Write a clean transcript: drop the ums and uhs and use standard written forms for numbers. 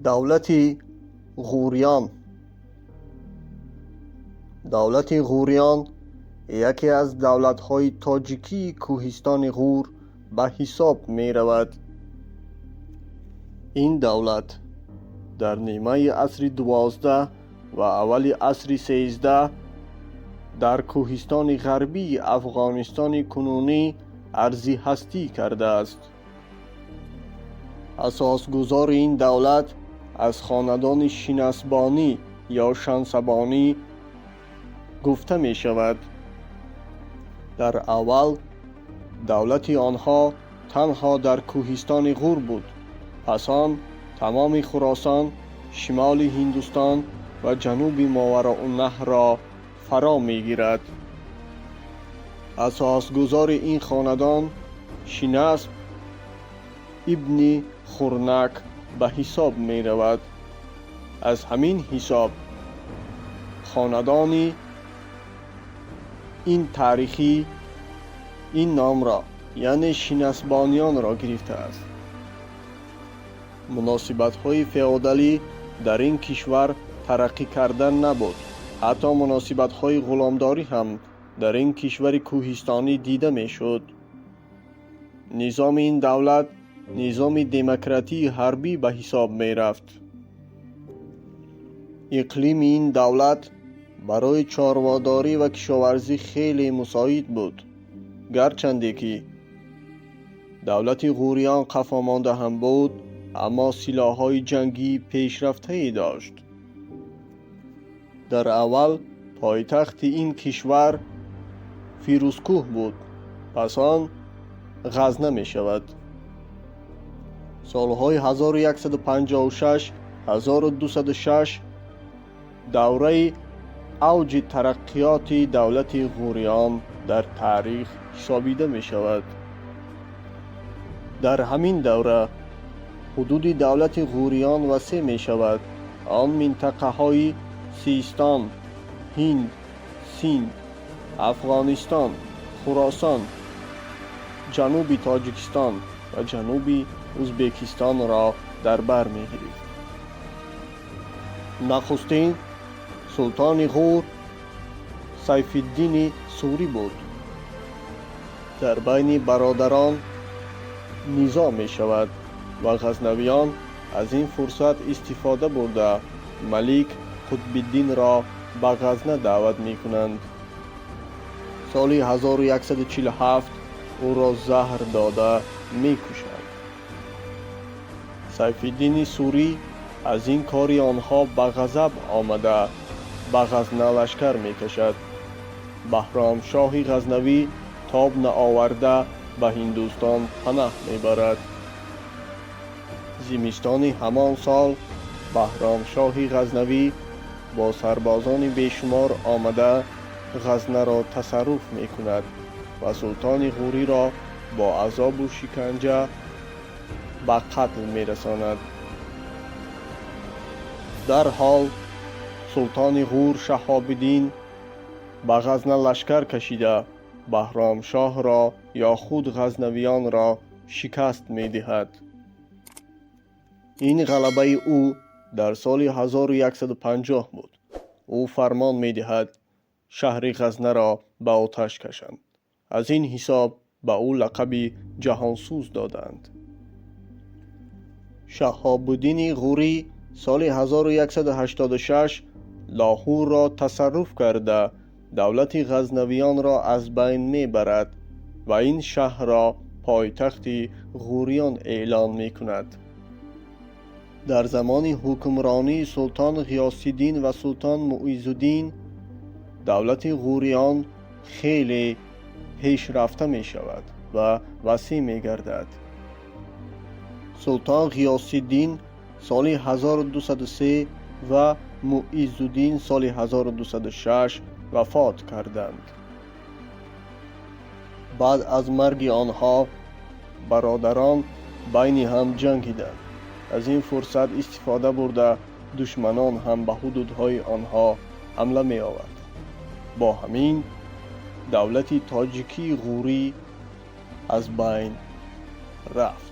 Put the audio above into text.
Давлати Ғӯриён. Давлати Ғӯриён яке аз давлатҳои тоҷикии кӯҳистони Ғур ба ҳисоб меравад. Ин давлат дар нимаи асри 12 ва аввали асри 13 дар кӯҳистони ғарбии Афғонистони кунунӣ арзи ҳастӣ кардааст. Асосгузори ин давлат аз хонадони Шинасбонӣ ё Шансабонӣ гуфта мешавад. Дар аввал давлати онҳо танҳо дар кӯҳистони Ғур буд. Пас он тамоми Хуросон, шимоли Ҳиндустон ва ҷануби Мовароуннаҳрро фаро мегирад. Асосгузори ин хонадон Шинасб ибни Хурнак ба ҳисоб меравад. Аз ҳамин ҳисоб хонадони ин таърихӣ ин номро, яъне Шинасбониёнро гирифтааст. Муносибатҳои феодалӣ дар ин кишвар тараққӣ карда набуд. Ҳатто муносибатҳои ғуломдорӣ ҳам дар ин кишвари кӯҳистонӣ дида мешуд. Низоми ин давлат низоми демократии ҳарбӣ ба ҳисоб мерафт. Иқлими ин давлат барои чорводорӣ ва кишоварзӣ хеле мусоид буд. Гарчанде ки давлати Ғӯриён қафомонда ҳам буд, аммо силоҳҳои ҷангии пешрафтае дошт. Дар аввал пойтахти ин кишвар Фирӯзкӯҳ буд, пас он Ғазна мешавад. Солҳои 1156 1206 давраи авҷи тараққиёти давлати Ғӯриён дар таърих ҳисобида мешавад. Дар ҳамин давра ҳудуди давлати Ғӯриён васеъ мешавад. Он минтақаҳои Систон, Ҳинд, Синд, Афғонистон, Хуросон, ҷануби Тоҷикистон ва ҷануби Ӯзбекистонро дар бар мегирифт. Нахустин султони Ғур Сайфиддини Сурӣ буд. Дар байни бародарон низоъ мешавад ва ғазнавиён аз ин фурсат истифода бурда, малик Қутбиддинро ба Ғазна даъват мекунанд. Соли 1147 ӯро заҳр дода мекушанд. Сайфиддини Сурӣ аз ин кори онҳо ба ғазаб омада, ба Ғазна лашкар мекашад. Баҳромшоҳи Ғазнавӣ тоб наоварда, ба Ҳиндустон панаҳ мебарад. Зимистони ҳамон сол Баҳромшоҳи Ғазнавӣ бо сарбозони бешумор омада, Ғазнаро тасарруф мекунад ва султони Ғӯриро бо азобу шиканҷа ба қатл мерасонад. Дарҳол султони Ғур Шаҳобиддин ба Ғазна лашкар кашида, Баҳромшоҳро ё худ ғазнавиёнро шикаст медиҳад. Ин ғалабаи ӯ дар соли 1150 буд. Ӯ фармон медиҳад, шаҳри Ғазнаро ба оташ кашанд. Аз ин ҳисоб ба ӯ лақаби Ҷаҳонсӯз доданд. Шаҳобуддини Ғурӣ соли 1186 Лоҳурро тасарруф карда, давлати ғазнавиёнро аз байн мебарад ва ин шаҳрро пойтахти Ғӯриён эълон мекунад. Дар замони ҳукмронии султон Ғиёсиддин ва султон Муиззуддин давлати Ғӯриён хеле пешрафта мешавад ва васеъ мегардад. Султон Ғиёсиддин соли 1203 ва Муиззуддин соли 1206 вафот карданд. Баъд аз марги онҳо бародарон байни ҳам ҷангиданд. Аз ин фурсат истифода бурда, душманон ҳам ба ҳудудҳои онҳо ҳамла меоварданд. Бо ҳамин давлати тоҷикии Ғӯрӣ аз байн рафт.